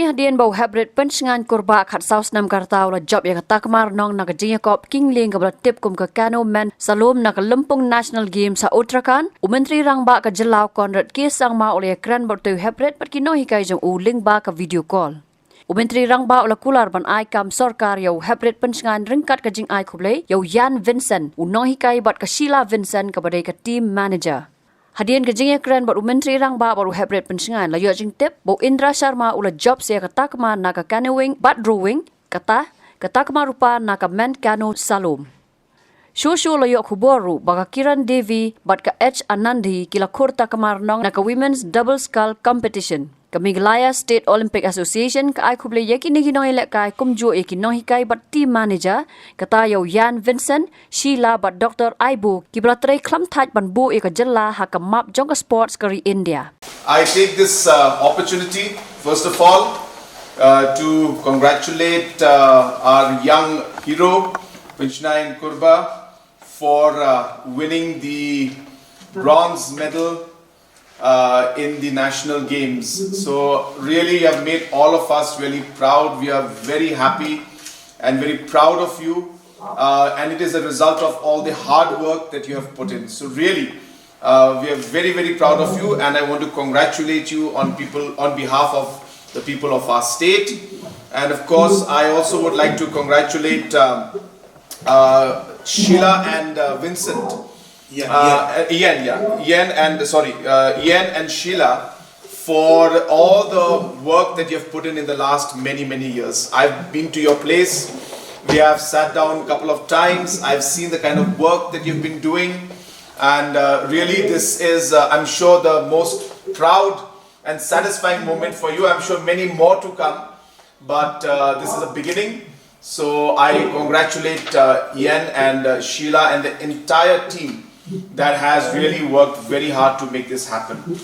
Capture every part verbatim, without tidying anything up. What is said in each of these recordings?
Hadien ba u Heprit Pynshngain Kurbah khatsaw snem ka rta u la jop ïa ka takma rnong na ka jingïakop kynglieng kaba la tip kum ka Canoe Men's Slalom na ka Lympung National Games ha Uttarakhand, u Myntri Rangbah ka jylla u Conrad K Sangma u la ïakren bad u Heprit bad ki nonghikai jong u lyngba ka video call. U Myntri Rangbah u la kular ban ai kam sorkar ïa u Heprit Pynshngain ryngkat ka jingai khublei ïa u Ian Vincent, u nonghikai bad ka Sheila Vincent kaba dei ka team manager. Hadien ka jingïakren bad u Myntri Rangbah bad u Heprit Pynshngain la ïoh jingtip ba u Indra Sharma u la jop sa ïa ka takma na ka canoeing bad rowing, kata ka takma rupa na ka Men's Canoe Slalom. Shuh shuh la ïoh khubor ruh ba ka Kiran Devi bad ka H Anandi ki la khur takma rnong na ka Women's Double Scull Competition. Ka Meghalaya State Olympic Association ka ai khublei ïa kine ki nongïalehkai kumjuh ïa ki nonghikai bad team manager, kata ïa u Ian Vincent, Sheila bad Doctor Aibu kiba la trei khlem thait ban buh ïa ka jylla ha ka map jong ka sports ka ri India. I take this uh, opportunity, first of all, uh, to congratulate uh, our young hero, Pynshngain Kurbah, for uh, winning the bronze medal uh, in the national games. So, really, you have made all of us really proud. We are very happy and very proud of you. Uh, and it is a result of all the hard work that you have put in. So, really, uh, we are very, very proud of you, and I want to congratulate you on people on behalf of the people of our state. And of course, I also would like to congratulate um, uh, Sheila and uh, Vincent. Ian, uh, Ian. Uh, Ian, yeah. Ian and, sorry, uh, Ian and Sheila, for all the work that you've put in in the last many, many years. I've been to your place. We have sat down a couple of times. I've seen the kind of work that you've been doing. And uh, really, this is, uh, I'm sure, the most proud and satisfying moment for you. I'm sure many more to come. But uh, this is a beginning. So I congratulate uh, Ian and uh, Sheila and the entire team that has really worked very hard to make this happen.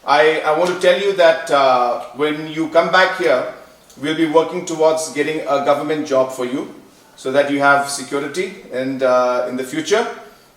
I, I want to tell you that uh, when you come back here, we'll be working towards getting a government job for you so that you have security and uh, in the future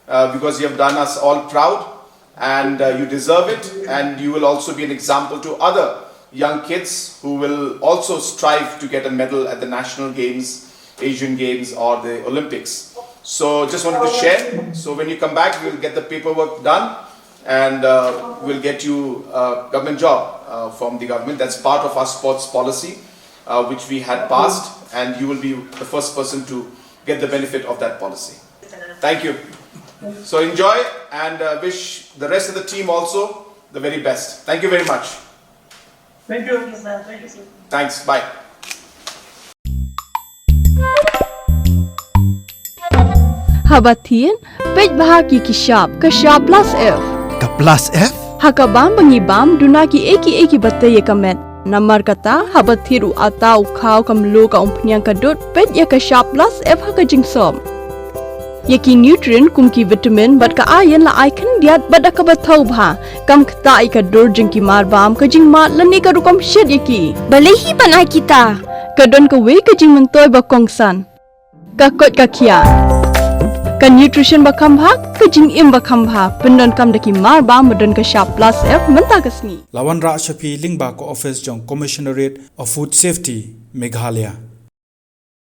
uh, because you have done us all proud and uh, you deserve it, and you will also be an example to other young kids who will also strive to get a medal at the national games, Asian Games, or the Olympics. So just wanted to share. So when you come back, we'll get the paperwork done, and uh, we'll get you a government job uh, from the government. That's part of our sports policy, uh, which we had passed, and you will be the first person to get the benefit of that policy. Thank you. So enjoy, and uh, wish the rest of the team also the very best. Thank you very much. Thank you. Thank you, sir. Thank you, sir. Thanks. Bye. Haba thied, peit bha ki ki shap, ka shap plus F. Ka plus F? Ha ka bam ba ngi bam, duna ki ei ki ei kiba tei ïa ka met. Namar kata, haba thied u atta, u khaw, ka mluh, ka umphniang, ka dud, peit ïa ka shap plus F ha ka jingsop. Ïa ki nutrient kum ki vitamin bad ka iron la ai khyndiat bad da kaba thaw bha. Kam ktah ïa ka dur jong ki mar bam, ka jingmad lane ka rukom shet ïa ki. Balei hi ban ai kita? Ka don kawei ka jingmyntoi ba kongsan. Ka koit ka khiah. Ka nutrition ba kham bha, ka jingim ba kham bha. Pyndonkam da ki mar bam ba don ka shap plus F mynta ka sngi. La wanrah sha phi lyngba ka office jong Commissionerate of Food Safety, Meghalaya.